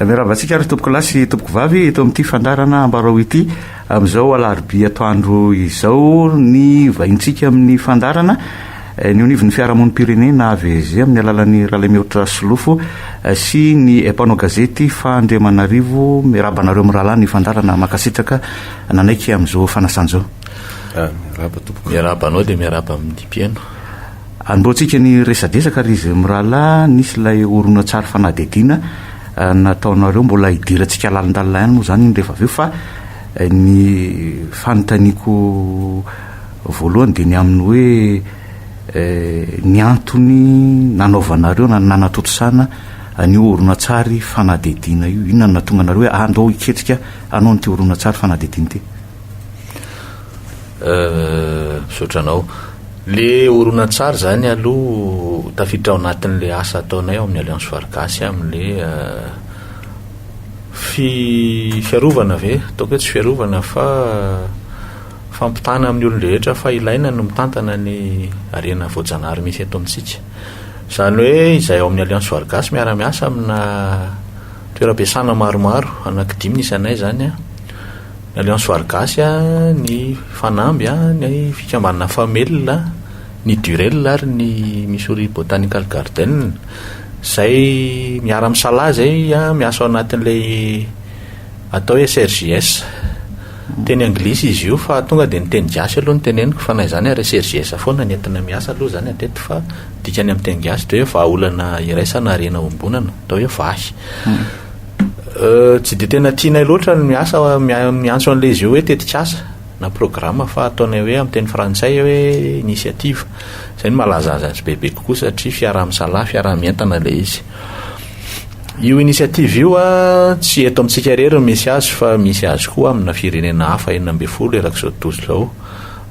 Miarahaba antsika ary tompokolahy sy tompokovavy eto amin'ity fandaharana Ambarao ity. Amin'izao alarobia atoandro izao ny vahintsika amin'ny fandaharana eh, ny onivon'ny fiarahamonim-pirenena AVG amin'ny alalan'ny Ralaimihoatra Solofo eh, sy ny mpanao gazety Fandriamanarivo. Miarahaba anareo mirahalahy ny fandaharana mankasitraka nanaiky amin'izao fanasana izao. Ah, miarahaba tompoko. Miarahaba anao dia miarahaba amin'ny mpihaino. Anombohantsika ny resadresaka ry izy mirahalahy, nisy ilay horonantsary fanadihadiana nataonareo, mbola hidirantsika lalindalina ihany moa izany iny rehefa avy eo fa ny fanontaniako voalohany dia ny amin'ny hoe ny antony nanaovanareo na nanatontosana an'io horonantsary fanadihadiana io, inona no nahatonga anareo hoe andao hiketrika hanao an'ity horonantsary fanadihadiana ity? Misaotra anao. Le horonantsary zany aloha tafiditra ao anatin'le asa ataonay ao amin'ny Alliance Voary Gasy amin'le fi- fiarovana ve? Ataoko hoe tsy fiarovana fa fampitana amin'ny olon-drehetra fa ilaina ny mitantana ny harena voajanahary misy eto amintsika. Izany hoe izay ao amin'ny Alliance Voary Gasy miara-miasa amina toeram-piasana maromaro, anankidimy ny isanay izany an. Ny Alliance Voary Gasy, ny Fanamby, ny fikambanana Famel, ny Durel ary ny Missouri Botanical Garden izay miara-misalahy izay miasa ao anatin'ilay atao hoe SRJS. Teny anglisy izy io fa tonga dia ny teny gasy aloha no teneniko fa na izany ary SRJS foana ny entina miasa aloha izany hatreto fa dikany amin'ny teny gasy dia hoe vahaolana iraisana harena iombonana, atao hoe vahy. Tsy dia tena tianay loatra ny miasa miantso an'ilay izy io hoe tetikasa na programa fa ataonay hoe amin'ny teny frantsay hoe initiative. Izay no mahalaza azy bebe kokoa satria fiaraha-misalahy, fiaraha-mientana ilay izy. Io initiative io tsy eto amintsika irery no misy azy fa misy azy koa amina firenena hafa 16 erak'izao tontolo izao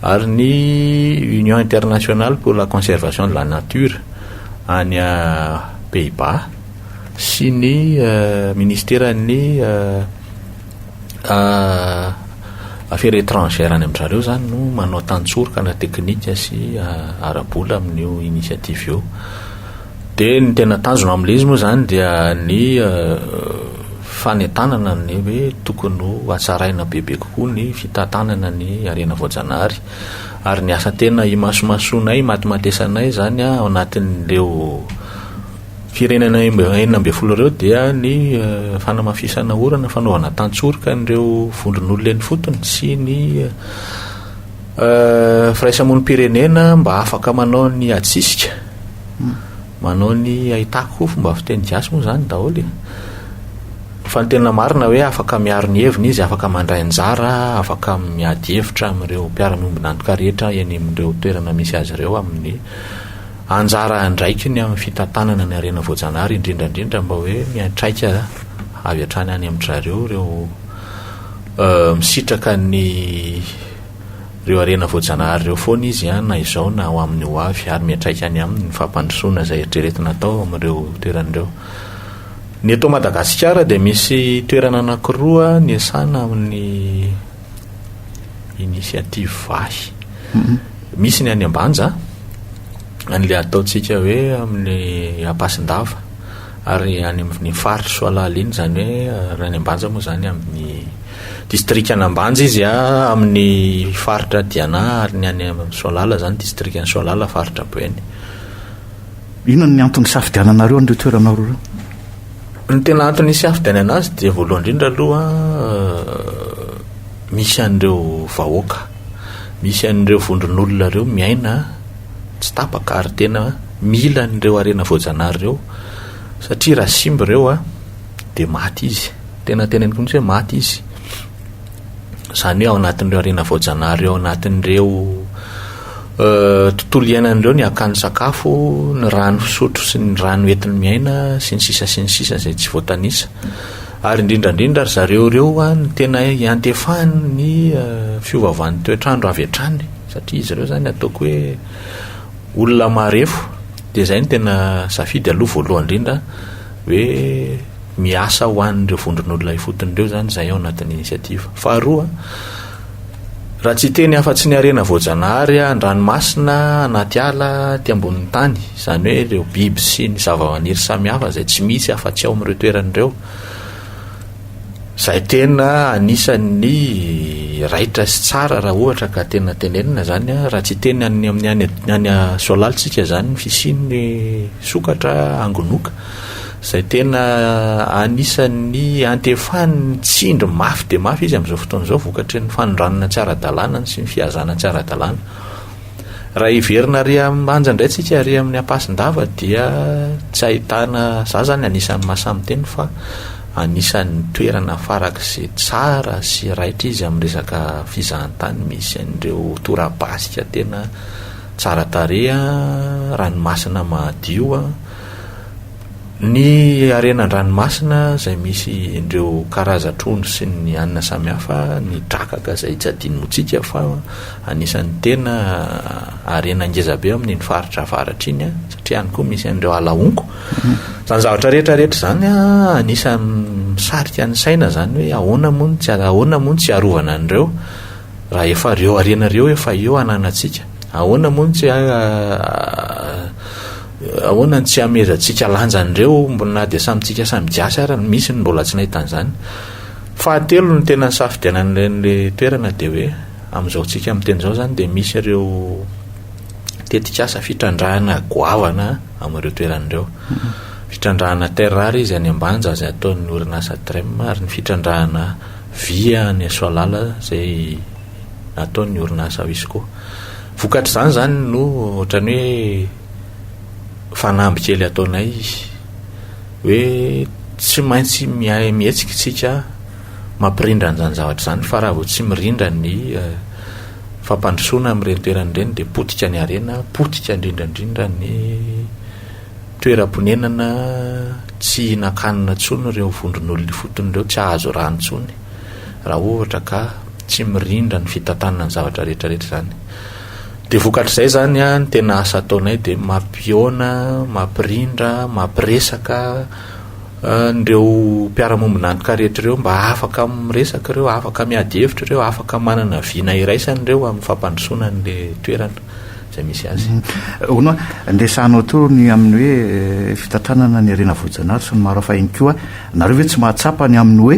ary ny Union internationale pour la conservation de la nature any Pays-Bas sy ny ministeran'ny affaires étrangères any amin-dry zareo izany no manao tantsoroka na teknika sy ara-bola amin'io initiative io. Dia ny tena tanjona amin'ilay izy moa izany dia ny fanentanana ny hoe tokony ho hatsaraina bebe kokoa ny fitantanana ny harena voajanahary ary ny asa tena imasomasoanay, imatimatesanay izany ao anatin'ireo Firenena 16 ireo dia ny fanamafisana orana, fanaovana tantsoroka an'ireo vondron'olona eny ifotony sy ny firaisamonim-pirenena mba afaka manao ny adisisika, manao ny ahitako koa fomba fiteny gasy moa izany daholo e. Fa ny tena marina hoe afaka miaro ny heviny izy, afaka mandray anjara, afaka miady hevitra amin'ireo mpiara-miombon'antoka rehetra eny amin'ireo toerana misy azy ireo amin'ny Anjara andraikiny amin'ny fitantanana ny harena voajanahary indrindra indrindra mba hoe miantraika avy hatrany any amin-dry zareo ireo misitraka ny ireo harena voajanahary ireo foana izy na izao na ho amin'ny ho avy ary miantraika any aminy ny fampandrosoana izay eritreretina atao amin'ireo toerana ireo. Ny eto Madagasikara dia misy toerana anankiroa niasana amin'ny initiative vahy. Misy ny any Ambanja, an'ilay ataontsika hoe amin'ny Ampasindava, ary any amin'ny faritry Soalala iny, izany hoe raha any Ambanja moa izany amin'ny distrikan'Ambanja izy amin'ny faritra Diana, ary ny any Soalala izany distrikan'i Soalala faritra Boeny. Inona ny antony nisafidiananareo an'ireo toerana roa ireo? Ny tena antony nisafidianana azy dia voalohany indrindra aloha misy an'ireo vahoaka, misy an'ireo vondron'olona ireo miaina tsy tapaka ary tena mila an'ireo harena voajanahary ireo satria raha simba ireo dia maty izy, tena teneniko mihitsy hoe maty izy. Izany hoe ao anatin'ireo harena voajanahary ao anatin'ireo tontolo iainana ireo ny hakany sakafo, ny rano fisotro sy ny rano entiny miaina sy ny sisa sy ny sisa izay tsy voatanisa. Ary indrindra indrindra ry zareo ireo no tena iantefan'ny fiovaovan'ny toetr'andro avy hatrany satria izy ireo izany ataoko hoe olona marefo dia izay no tena safidy aloha voalohany indrindra hoe Miasa ho an'ireo vondron'olona ifotony ireo izany izahay ao anatin'ny initiative. Faharoa, raha tsy hiteny afa-tsy ny harena voajanahary an-dranomasina, anaty ala, aty ambonin'ny tany, izany hoe ireo biby sy ny zavamaniry samihafa izay tsy misy afa-tsy ao amin'ireo toerana ireo. Izay tena anisan'ny raitra sy tsara raha ohatra ka tena tenenina izany, raha tsy hiteny any amin'ny any any Soalala isika izany ny fisian'ny sokatra angonoka, izay tena anisan'ny antefan'ny tsindry mafy dia mafy izy amin'izao fotoana izao vokatry ny fanondranana tsy ara-dalàna sy ny fihazana tsy ara-dalàna. Raha hiverina ary Ambanja indray tsika ary amin'ny Ampasindava dia tsy ahitana, za zany anisan'ny mahasahy miteny fa anisan'ny toerana farak'izay tsara sy raitra izy amin'ny resaka fizahantany misy an'ireo torapasika tena tsara tarehy, ranomasina mahadio. Ny harena an-dranomasina izay misy ireo karazan-trondro sy ny hanina samihafa, ny drakaka izay tsy adinontsika fa anisan'ny tena harena ngeza be amin'iny faritra avaratra iny satria any koa misy an'ireo ala honko. Izany zavatra rehetra rehetra izany anisan'ny misarika ny saina izany hoe ahoana moa no tsy ahoana moa no tsy hiarovana an'ireo Raha efa reo harena reo efa eo ananantsika, ahoana moa no tsy ahoana no tsy hamehezantsika lanja an'ireo na dia samy tsika samy gasy ara, misy ny mbola tsy nahita an'izany. Fahatelo ny tena nisafidianana an'ilay toerana dia hoe amin'izao tsika miteny izao izany dia misy ireo tetikasa fitrandrahana goavana amin'ireo toerana ireo. Fitrandrahana terre rare izy any Ambanja izay ataon'ny orinasa Trem ary ny fitrandrahana Vy any Soalala izay nataon'ny orinasa Wisco. Vokatr'izany izany no ohatran'ny hoe fanamby kely ataonay hoe tsy maintsy mihetsika isika mampirindra an'izany zavatra izany fa raha vao tsy mirindra ny eh, fampandrosoana amin'ireny toerana ireny dia potika ny harena, potika indrindra indrindra ny Toeram-ponenana tsy hihinan-kanina intsony ireo vondron'olona ifotony ireo, tsy hahazo rano intsony raha ohatra ka tsy mirindra ny fitantanana ny zavatra rehetra rehetra izany. Dia vokatr'izay izany ny tena asa ataonay dia mampihaona, mampirindra, mampiresaka an'ireo mpiara-mombon'antoka rehetra ireo mba afaka miresaka ireo, afaka miady hevitra ireo, afaka manana vina iraisana ireo amin'ny fampandrosoana an'ilay toerana. izay misy azy. Hono a, nresahanao teo ny amin'ny hoe eh, fitantanana ny harena voajanahary sy ny maro hafa ihany koa. Nareo ve tsy mahatsapa ny amin'ny hoe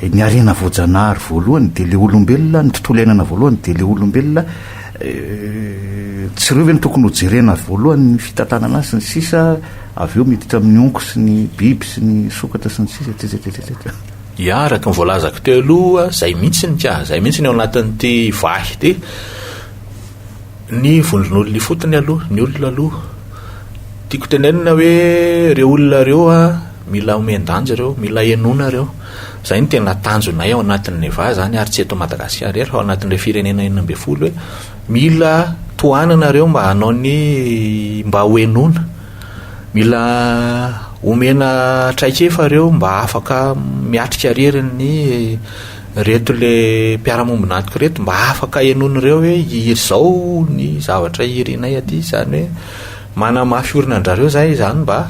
eh, ny harena voajanahary voalohany dia le olombelona, ny tontolo iainana voalohany dia le olombelona, eh, tsy ireo ve no tokony hojerena voalohany ny fitantanana azy sy ny sisa, avy eo miditra amin'ny honko sy ny biby sy ny sokatra sy ny sisa, etc etc etc. Ya, araka ny voalazako teo aloha, zay mihitsy ka, zay mihitsy ny ao anatin'ity vahy ity. Ny vondron'olona ifotony aloha, ny olona aloha, tiako tenenina hoe ireo olona ireo a, mila omen-danja ireo, mila henoina ireo. Izay no tena tanjonay ao anatin'ny Neva izany ary tsy eto Madagasikara irery fa ao anatin'ireo firenena 16 hoe mila tohanana ireo mba hanao ny mba ho henoina. Mila omena traikefa ireo mba afaka miatrika irery ny Reto le mpiara-mombon'antoka ireto mba afaka henoin'ireo hoe izao ny zavatra irinay aty, izany hoe manamafy orina an-drareo zay izany mba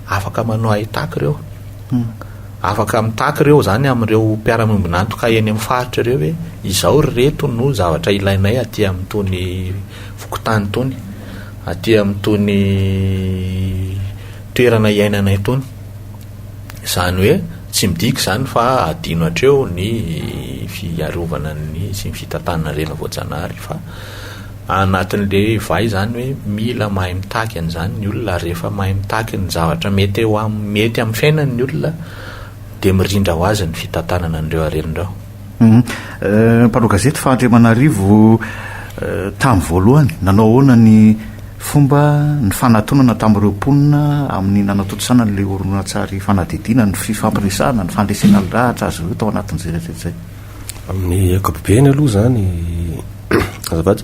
afaka manao haitaky ireo. Afaka mitaky ireo izany amin'ireo mpiara-miombon'antoka eny amin'ny faritra ireo hoe izao ry reto no zavatra ilainay aty amin'itony fokontany itony, aty amin'itony toerana iainanay itony. Izany hoe tsy midika izany fa adino hatreo ny fiarovana ny sy ny fitantanana harena voajanahary fa anatin'le vay izany hoe mila mahay mitaky an'izany ny olona ary rehefa mahay mitaky ny zavatra mety eo am- mety amin'ny fiainany ny olona dia mirindra ho azy ny fitantanana an'ireo harena ireo. Mpanao gazety Fahandriamanarivo tamin'ny voalohany, nanao ahoana ny fomba nifanatonana tamin'ireo mponina amin'ny nanatontosana an'ilay horonantsary fanadihadiana, ny fifampiresahana, ny fandresena lahatra azy ireo tao anatin'izay rehetra izay? Amin'ny ankapobeny aloha izany, azafady,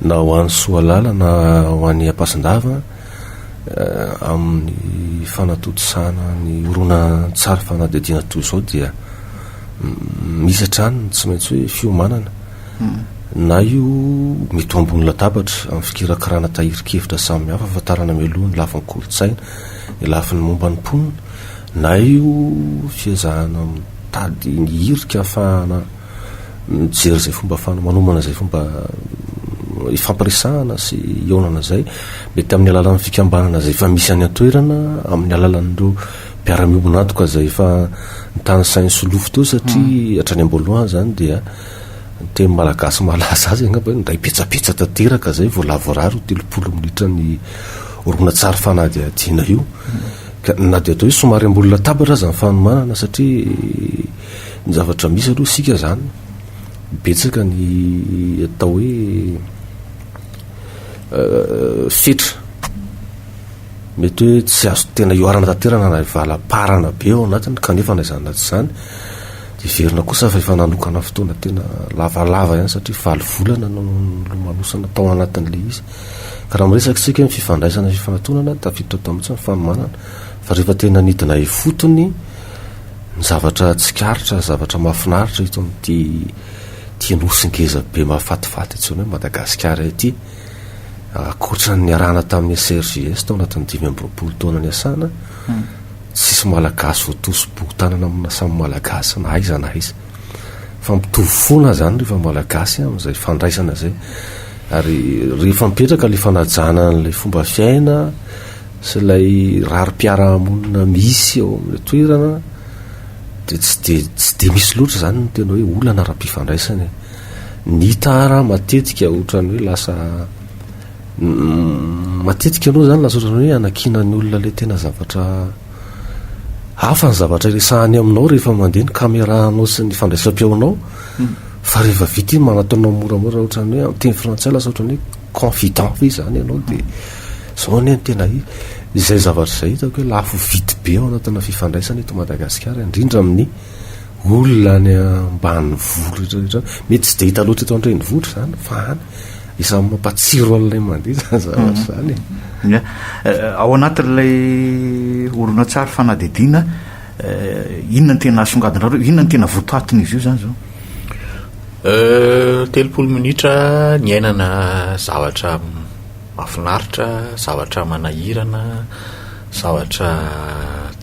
na ho an'i Soalala na ho an'i Ampasindava, Amin'ny fanatontosana ny horonantsary fanadihadiana toy izao dia misy hatrany ny tsy maintsy hoe fiomanana na io mety ho ambony latabatra amin'ny fikirakirana tahirin-kevitra samihafa fahafantarana mialoha ny lafiny kolontsaina, ny lafiny momba ny mponina, na io fiezahana mitady ny hirika ahafahana mijery izay fomba ahafahana manomana izay fomba ifampiresahana sy hihaonana izay, mety amin'ny alalan'ny fikambanana izay efa misy any an-toerana, amin'ny alalan'ireo mpiara-miombon'antoka izay efa nitanisain'i Solofo teo satria hatrany am-boalohany izany dia ny teny malagasy malaza azy angamba hoe ninday petsapetsa tanteraka izay vao lavorary ho 30 minitra ny horonantsary fanadihadiana io. Ka na dia atao hoe somary ambony latabatra aza ny fanomanana satria ny zavatra misy aloha isika izany betsaka ny atao hoe fetra. Mety hoe tsy azo tena ihoarana tanterana na ivalaparana be ao anatiny kanefa na izany na tsy izany dia heverina kosa fa efa nanokana fotoana tena lavalava ihany satria valo volana no nilomanosana tao anatin'ilay izy. Ka raha miresaka isika hoe ny fifandraisana sy fifanantonana, tafiditra tao mihitsy ny fanomanana fa rehefa tena nidina ifotony ny zavatra tsikaritra, ny zavatra mahafinaritra eto amin'ity ity nosy ngeza be mahafatifaty antsoina hoe Madagasikara ity, Ankoatra ny niarahana tamin'ny SRJS tao anatin'ny 25 taona niasana, tsisy Malagasy voatosi-bohon-tanana amina samy Malagasy na aiza na aiza. Fa mitovy foana izany rehefa Malagasy amin'izay fandraisana izay. Ary rehefa mipetraka ilay fanajana an'ilay fomba fiaina sy ilay rarim-piarahamonina misy ao amin'ilay toerana dia tsy dia tsy dia misy loatra izany ny tena hoe olana ara-pifandraisana e. Ny hita ara matetika ohatran'ny hoe lasa matetika aloha zany lasa ohatran'ny hoe anakiana ny olona le tena zavatra hafa ny zavatra resahany aminao rehefa mandeha ny caméra anao sy ny fandraisam-peonao fa rehefa vita iny manatona moramora ohatran'ny hoe amin'ny teny frantsay lasa ohatran'ny hoe confident ve izany ianao dia zao anie ny tena izy. Izay zavatra izay hitako hoe lafo vidy be ao anatina fifandraisana eto Madagasikara indrindra amin'ny Olona any ambanivolo rehetra rehetra any, mety tsy dia hita loatra eto an-drenivohitra izany fa any isan'ny mampatsiro an'ilay mandeha izany zavatra izany e. Ya. Ao anatin'ilay horonantsary fanadihadiana, inona no tena asongadinareo, inona no tena votoatin'izy io izany izao? 30 minitra niainana zavatra mahafinaritra, zavatra manahirana, zavatra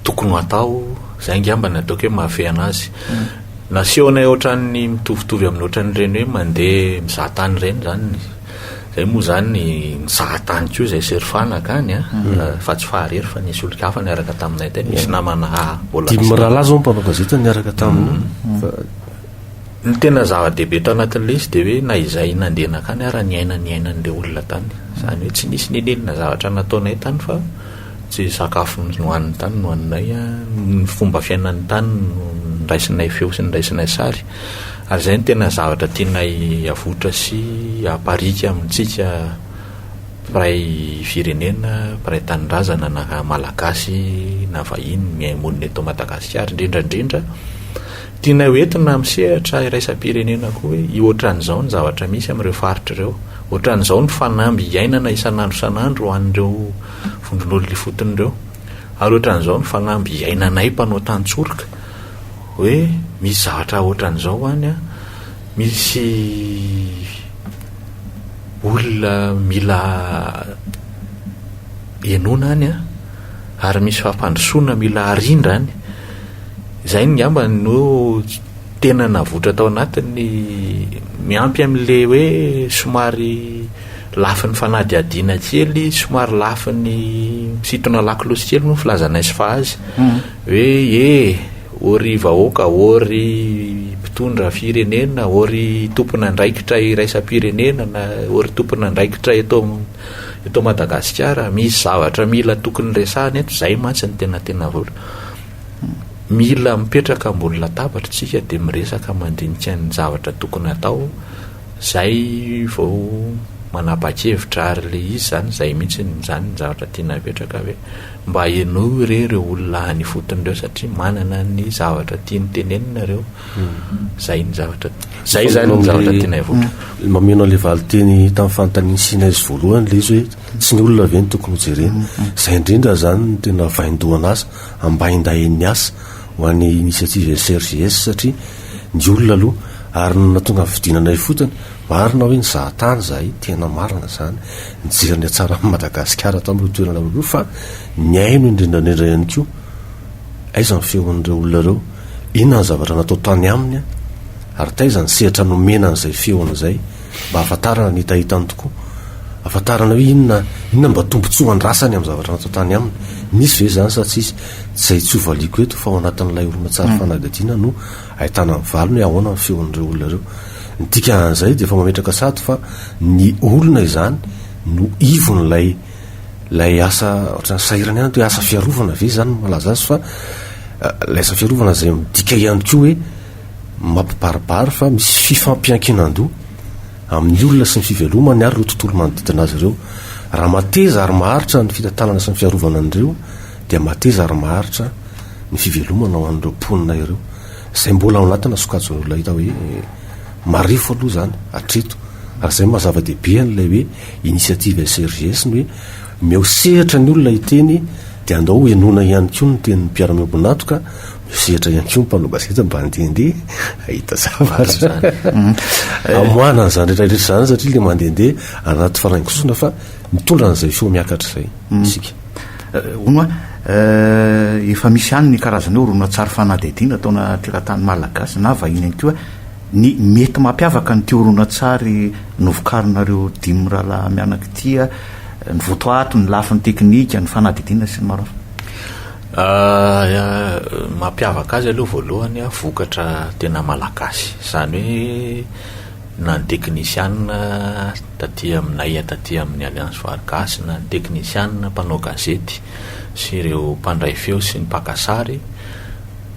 tokony ho atao, izay angamba no ataoko hoe mahafehy anazy. Nasehonay ohatran'ny mitovitovy amin'ny ohatran'ireny hoe mandeha mizaha tany ireny izany. Izay moa izany nizaha tany koa izay sy ry Fana akany an, fa tsy faharery fa nisy olon-kafa niaraka taminay teny, nisy namana mbola Dimy mirahalahy izao ny mpanao gazety niaraka taminy. Fa Ny tena zava-dehibe tao anatin'ilay izy dia hoe na izay nandeha nankany ara niaina ny ainan'ilay olona tany. Izany hoe tsy nisy n'inon'inona zavatra nataonay tany fa tsy sakafo nohaniny tany nohaninay, ny fomba fiainany tany no niraisinay feo sy niraisinay sary. Ary izay no tena zavatra tianay avoitra sy apariaka amintsika mpiray firenena, mpiray tanindrazana na malagasy na vahiny mihaino eto Madagasikara indrindra indrindra. Tianay ho entina amin'ny sehatra iraisam-pirenena koa hoe ohatran'izao ny zavatra misy amin'ireo faritra ireo, ohatran'izao ny fanamby iainana isan'andro isan'andro ho an'ireo vondron'olona ifotony ireo, ary ohatran'izao ny fanamby iainanay mpanao tantsoroka hoe misy zavatra ohatran'izao any an, misy olona mila henoina any an, ary misy fampandrosoana mila arindra any. Izay angamba no tena navoitra tao anatiny, miampy amin'ilay hoe somary lafiny fanadihadiana kely, somary lafiny misintona lakolosy kely moa ny filazanay sy fa azy, hoe e, ô ry vahoaka, ô ry mpitondra firenena, ô ry tompon'andraikitra iraisam-pirenena na ô ry tompon'andraikitra eto eto Madagasikara, misy zavatra mila tokony resahina eto, izay mantsy no tena tena vola. Mila mipetraka ambony latabatra isika dia miresaka mandinika ny zavatra tokony hatao zay vao manapa-kevitra ary le izy zany zay mihitsy zany ny zavatra tiana apetraka hoe mba henoy re ireo olona any ifotony ireo satria manana ny zavatra tiany tenenina ireo zay ny zavatra zay zany ny zavatra tiana hivoatra. Mameno an'ilay valinteny tamin'ny fanontanian'i Sinèse voalohany ilay izy hoe tsy ny olona ve no tokony hojerena. Izay indrindra izany no tena vaindohan'asa, ambaindain'ny asa ho an'ny initiative SRJS satria ny olona aloha ary ny nahatonga ny fidinana ifotony, marina hoe nizaha tany izahay, tena marina izany, nijery ny hatsaran'i Madagasikara tamin'ireo toerana ireo fa nihaino indrindra indrindra ihany koa aiza ny feon'ireo olona ireo, inona ny zavatra natao tany aminy ary taiza ny sehatra nomena an'izay feony izay mba hahafantarana ny hitahitany tokoa. Ahafantarana hoe inona inona mba tombontsoa andrasany amin'ny zavatra natao tany aminy. Nisy ve izany sa tsisy? Izay tsy hovaliako eto fa ao anatin'ilay horonantsary fanadihadiana no ahitana ny valiny hoe ahoana ny feon'ireo olona ireo. Ny dikan'izay dia efa mametraka sady fa ny olona izany no ivon'ilay ilay asa ohatran'ny sahirana ihany hoe asa fiarovana ve izany no malaza azy fa ilay asa fiarovana izay midika ihany koa hoe mampibaribary fa misy fifampiankinan-doha amin'ny olona sy ny fivelomany ary ireo tontolo manodidina azy ireo. Raha mateza ary maharitra ny fitantanana sy ny fiarovana an'ireo dia mateza ary maharitra ny fivelomana ho an'ireo mponina ireo. Izay mbola ao anatina sokajin'olona hita hoe marefo aloha izany hatreto. Ary izay no maha zava-dehibe an'ilay hoe initiative SRGS ny hoe omeo sehatra ny olona hiteny dia andao henoina ihany koa ny tenin'ny mpiara-miombon'antoka, omeo sehatra ihany koa ny mpanao gazety mba handehandeha hahita zavatra. Amoahana an'izany rehetra rehetra izany satria ilay mandehandeha anaty fanaingosona fa mitondra an'izay feo miakatra izay isika. Hono hoa, efa misy ihany ny karazana hoe horonantsary fanadihadiana ataona teratany malagasy na vahiny ihany koa. Ny mety mampiavaka an'ity horonantsary novokarinareo dimy mirahalahy mianaka ity, ny votoaty, ny lafiny teknika, ny fanadihadiana sy ny maro hafa. Mampiavaka azy aloha voalohany, vokatra tena malagasy. Izany hoe na ny teknisianina taty aminay taty amin'ny Alliance Voahary Gasy, na ny teknisianina mpanao gazety sy ireo mpandray feo sy ny mpaka sary,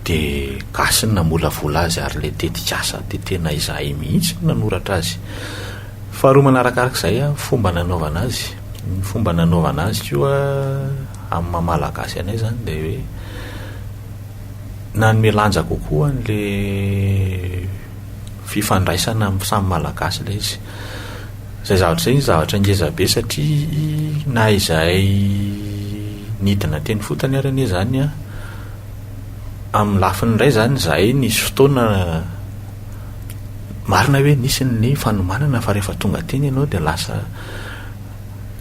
Dia gasy ny namolavola azy ary ilay tetikasa dia tena izahay mihitsy no nanoratra azy. Faharoa manarakaraka izay, ny fomba nanaovana azy. Ny fomba nanaovana azy koa amin'ny maha malagasy anay izany dia hoe nanome lanja kokoa an'ilay fifandraisana amin'ny samy malagasy ilay izy. Izay zavatra izay zavatra ngeza be satria na izahay nidina teny fotony ary anie izany an, Amin'ny lafiny iray izany izahay nisy fotoana marina hoe nisy ny fanomanana fa rehefa tonga teny ianao dia lasa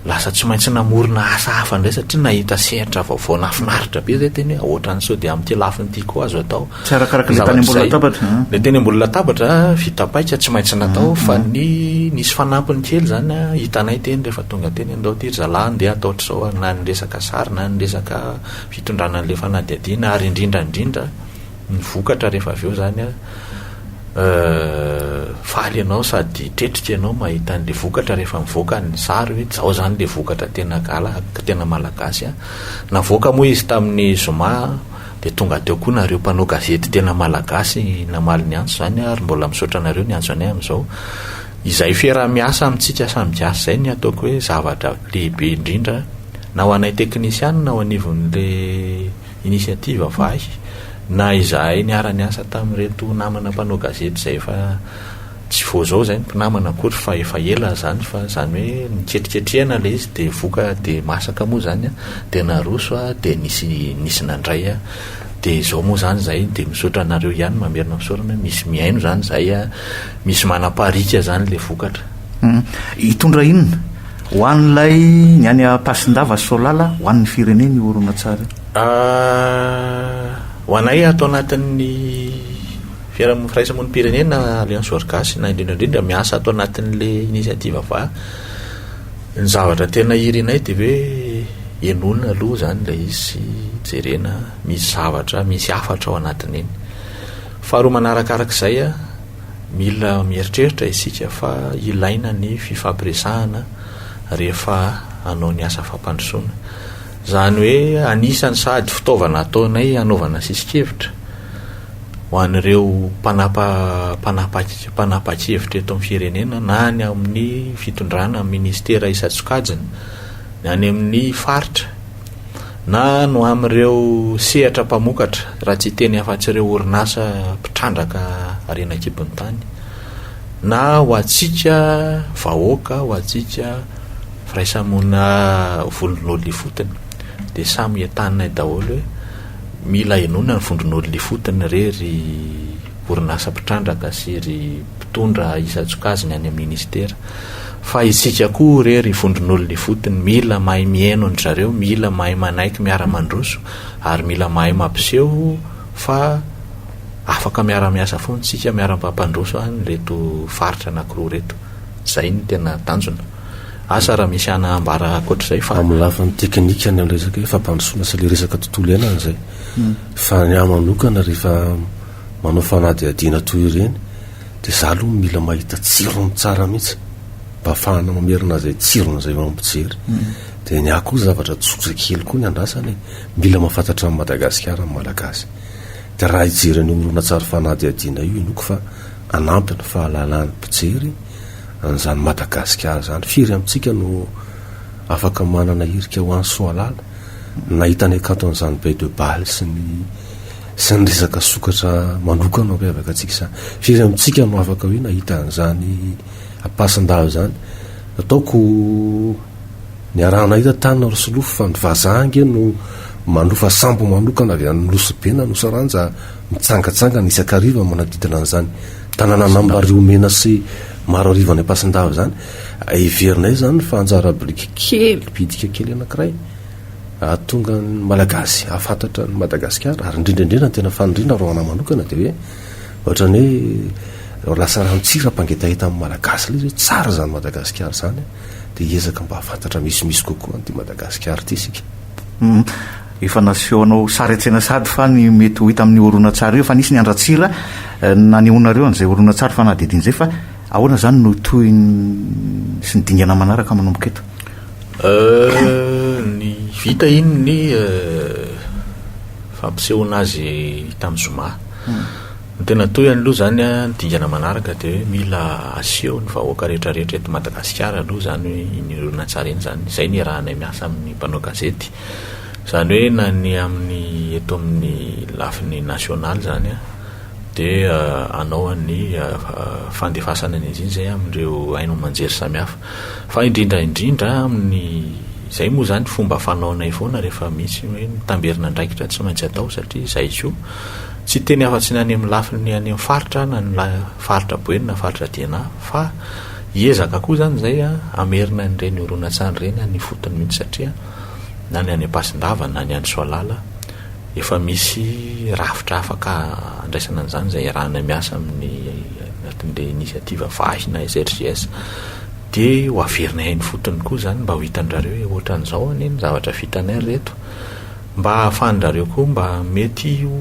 lasa tsy maintsy namorona asa hafa indray satria nahita sehatra vaovao nahafinaritra be zay teny hoe ohatran'ny sao dia amin'ity lafiny ity koa azo atao. Tsy arakaraka ilay tany ambony latabatra. Ilay teny ambony latabatra vita paika tsy maintsy natao fa ny nisy fanampiny kely izany hitanay teny rehefa tonga teny andao ity ry zalahy andeha atao ohatr'izao na ny resaka sary na ny resaka fitondrana an'ilay fanadihadiana ary indrindra indrindra ny vokatra rehefa avy eo izany an, faly ianao sady tretrika ianao mahita an'ilay vokatra rehefa mivoaka ny sary hoe izao izany ilay vokatra tena gala, tena malagasy an. Navoaka moa izy tamin'ny zoma dia tonga teo koa nareo mpanao gazety tena malagasy namaly ny antso izany ary mbola misaotra anareo niantso anay amin'izao. Izay fiaraha-miasa amintsika samy gasy izay ny ataoko hoe zavatra lehibe indrindra na ho anay teknisianina ao anivon'ilay initiative Vahy na izahay niara-niasa tamin'ireto namana mpanao gazety izay efa tsy vao izao izay ny mpinamana akory fa efa ela izany fa izany hoe niketriketrehana ilay izy dia voka dia masaka moa izany dia naroso dia nisy nisy nandray dia izao moa izany izahay dia misaotra anareo ihany mamerina fisaorana hoe misy mihaino izany izahay misy manapariaka izany ilay vokatra. Hitondra inona? Ho an'ilay ny any Ampasindava sy Soalala, ho an'ny firenena io horonantsary io. Ho anay ato anatin'ny firaisamonim-pirenena Alliance Voahary Gasy na indrindra indrindra miasa ato anatin'ilay initiative va, ny zavatra tena irinay dia hoe henoina aloha izany ilay izy sy jerena misy zavatra, misy hafatra ao anatin'iny. Faharoa manarakarak'izay, Mila mieritreritra isika fa ilaina ny fifampiresahana rehefa hanao ny asa fampandrosoana. Izany hoe anisan'ny sady fitaovana ataonay hanaovana sisi-kevitra ho an'ireo mpanapa-kevitra eto amin'ny firenena na any amin'ny fitondrana, amin'ny minisitera isan-tsokajiny, ny any amin'ny faritra. na no amin'ireo sehatra mpamokatra, raha tsy hiteny afa-tsy ireo orinasa mpitrandraka harena an-kibon'ny tany, na ho antsika vahoaka, ho antsika firaisamonina vondron'olona ifotony, dia samy entaninay daholo hoe mila henoina ny vondron'olona ifotony re ry orinasa mpitrandraka sy ry mpitondra isan-tsokajiny any amin'ny ministera. Fa isika koa re ry vondron'olona ifotony mila mahay mihaino an-dry zareo, mila mahay manaiky miara-mandroso ary mila mahay mampiseho fa afaka miara-miasa foana isika miara-mampandroso an'ireto faritra anankiroa ireto. Izay no tena tanjona. Asa raha misy hana ambara ankoatr'izay fa. Amin'ny lafiny teknika ny amin'ny resaka hoe fampandrosoana sy ilay resaka tontolo iainana izay. Fa ny ahy manokana rehefa manao fanadihadiana toy ireny dia za aloha mila mahita tsirony tsara mihitsy mba ahafahana mamerina izay tsirony izay eo amin'ny mpijery. Dia ny ahy koa zavatra tsotra kely koa ny andrasana e, mila mahafantatra an'i Madagasikara ny Malagasy. Dia raha hijery an'io horonantsary fanadihadiana io inoako fa hanampy ny fahalalan'ny mpijery an'izany Madagasikara izany. Firy amintsika no afaka manana hirika ho any Soalala, nahita ny hakanton'izany Baie de Bale sy ny sy ny resaka sokatra manokana mampiavaka antsika izany. Firy amintsika no afaka hoe nahita an'izany Ampasindava izany. Ataoko niaraha-nahita tany ry Solofo fa ny vazaha ange no manofa sambo manokana avy any Nosy Be na Nosy Ranja mitsangatsangana isan-kariva manodidina an'izany tanànan'Ambariomena sy Maroarivo any Ampasindava izany. Heverinay izany fa anjara biriky kely, bitika kely anankiray hahatonga ny Malagasy hahafantatra an'i Madagasikara ary indrindra indrindra ny tena faniriana raha ho anà manokana dia hoe ohatran'ny hoe lasa ranon-tsira mpangetaheta amin'ny Malagasy ilay izy hoe tsara izany Madagasikara izany dia hiezaka mba hahafantatra misimisy kokoa an'ity Madagasikara ity isika. Efa nasehonao sary an-tsaina sahady fa ny mety ho hita amin'io horonantsary io, efa nisy ny andran-tsira nanehoanareo an'izay horonantsary fanadihadiana izay fa ahoana izany no tohiny sy ny dingana manaraka manomboka eto? Ny vita iny ny fampisehoana azy tamin'ny zoma. Ny tena tohiny aloha izany ny dingana manaraka dia hoe mila aseho ny vahoaka rehetra rehetra eto Madagasikara aloha izany hoe iny horonantsary iny izany. Izay no iarahanay miasa amin'ny mpanao gazety. Izany hoe na ny amin'ny eto amin'ny lafiny nasionaly izany dia hanao ny fandefasana an'izy iny izay amin'ireo haino aman-jery samihafa. Fa indrindra indrindra amin'ny izay moa izany fomba fanaonay foana rehefa misy hoe mitamberin'andraikitra tsy maintsy atao satria izay koa Tsy hiteny afa-tsy ny any amin'ny lafiny any amin'ny faritra na ny faritra Boeny na faritra Diana fa hiezaka koa izany izay hamerina an'ireny horonantsary ireny any ifotony mihitsy satria na ny any Ampasindava na ny any Soalala efa misy rafitra afaka andraisana an'izany izay iarahana miasa amin'ny anatin'ilay initiative Vahy na SRJS dia ho averinay any ifotony koa izany mba ho hitan-drareo hoe ohatran'izao anie ny zavatra vitanay ry reto. Mba ahafahan-drareo koa mba mety ho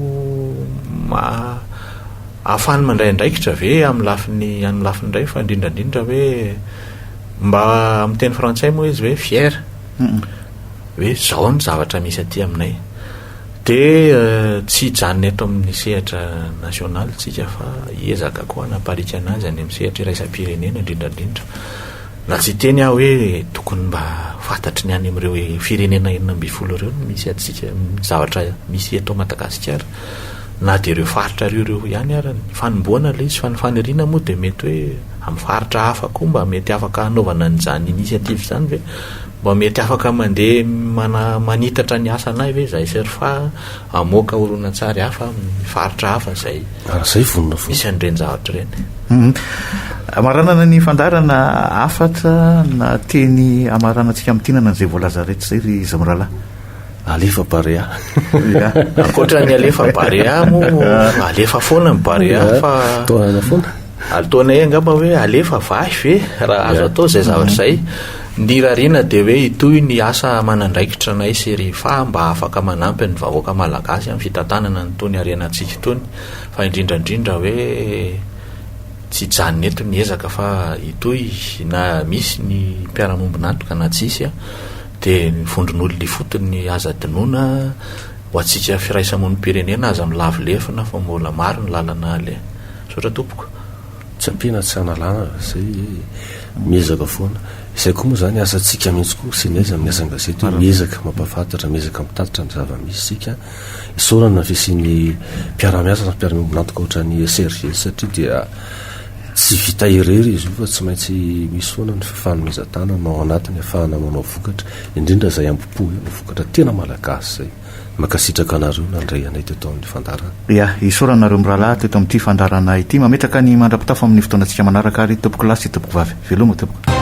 ahafahany mandray andraikitra ve amin'ny lafiny amin'ny lafiny iray fa indrindra indrindra hoe mba amin'ny teny frantsay moa izy hoe fier hoe zao ny zavatra misy aty aminay dia tsy hijanona eto amin'ny sehatra nasionaly tsika fa hiezaka koa hanapariaka anazy any amin'ny sehatra iraisam-pirenena indrindra indrindra Na tsy hiteny aho hoe tokony mba fantatry ny any amin'ireo firenena 16 ireo ny misy antsika, ny zavatra misy eto Madagasikara, na dia ireo faritra ireo ireo ihany ara. Ny fanombohana ilay izy fa ny faniriana moa dia mety hoe amin'ny faritra hafa koa mba mety afaka hanaovana an'izany initiative izany ve? Mba mety afaka mandeha mana- manitatra ny asanay ve izahay SERFA hamoaka horonantsary hafa amin'ny faritra hafa izay Ary izay vonona foana. misy an'ireny zavatra ireny? Amaranana ny fandaharana hafatra na teny amaranantsika amintinana an'izay voalaza rehetra izay ry Zamirahalahy. Alefa Barea. Ya. Ankoatra ny alefa Barea moa, alefa foana ny Barea fa Tohanana foana. Ataonay angamba hoe alefa vahy ve raha azo atao izay zavatra izay. Ny irariana dia hoe hitohy ny asa aman'andraikitra anay sy ry fa mba afaka manampy ny vahoaka malagasy amin'ny fitantanana an'itony harenantsika itony. Fa indrindra indrindra hoe tsy hijanona eto ny ezaka fa hitohy na misy ny mpiara-miombon'antoka na tsisy dia ny vondron'olona ifotony aza adinoina ho antsika firaisamonim-pirenena aza milavo lefona fa mbola maro ny lalana aleha. Misaotra tompoko. Tsy ampiana tsy analana zay miezaka foana. Izay koa moa zany asantsika mihitsy koa sy ny aiza amin'ny asan-gazety hoe miezaka mampahafantatra, miezaka mitatitra ny zava-misy isika. Isaorana ny fisian'ny mpiara-miasa sy mpiara-miombon'antoka ohatran'ny SRGS satria dia tsy vita irery izy io fa tsy maintsy misy foana ny fifanomezan-tanana ao anatiny ahafahana manao vokatra, indrindra izay ambo-po io, vokatra tena malagasy izay. Mankasitraka anareo nandray anay teto amin'ny fandaharana. Ya, isaorana nareo mirahalahy teto amin'ity fandaharana ity. Mametraka ny mandra-pitafo amin'ny fotoanantsika manaraka ary tompokolahy sy tompokovavy. Veloma tompoko.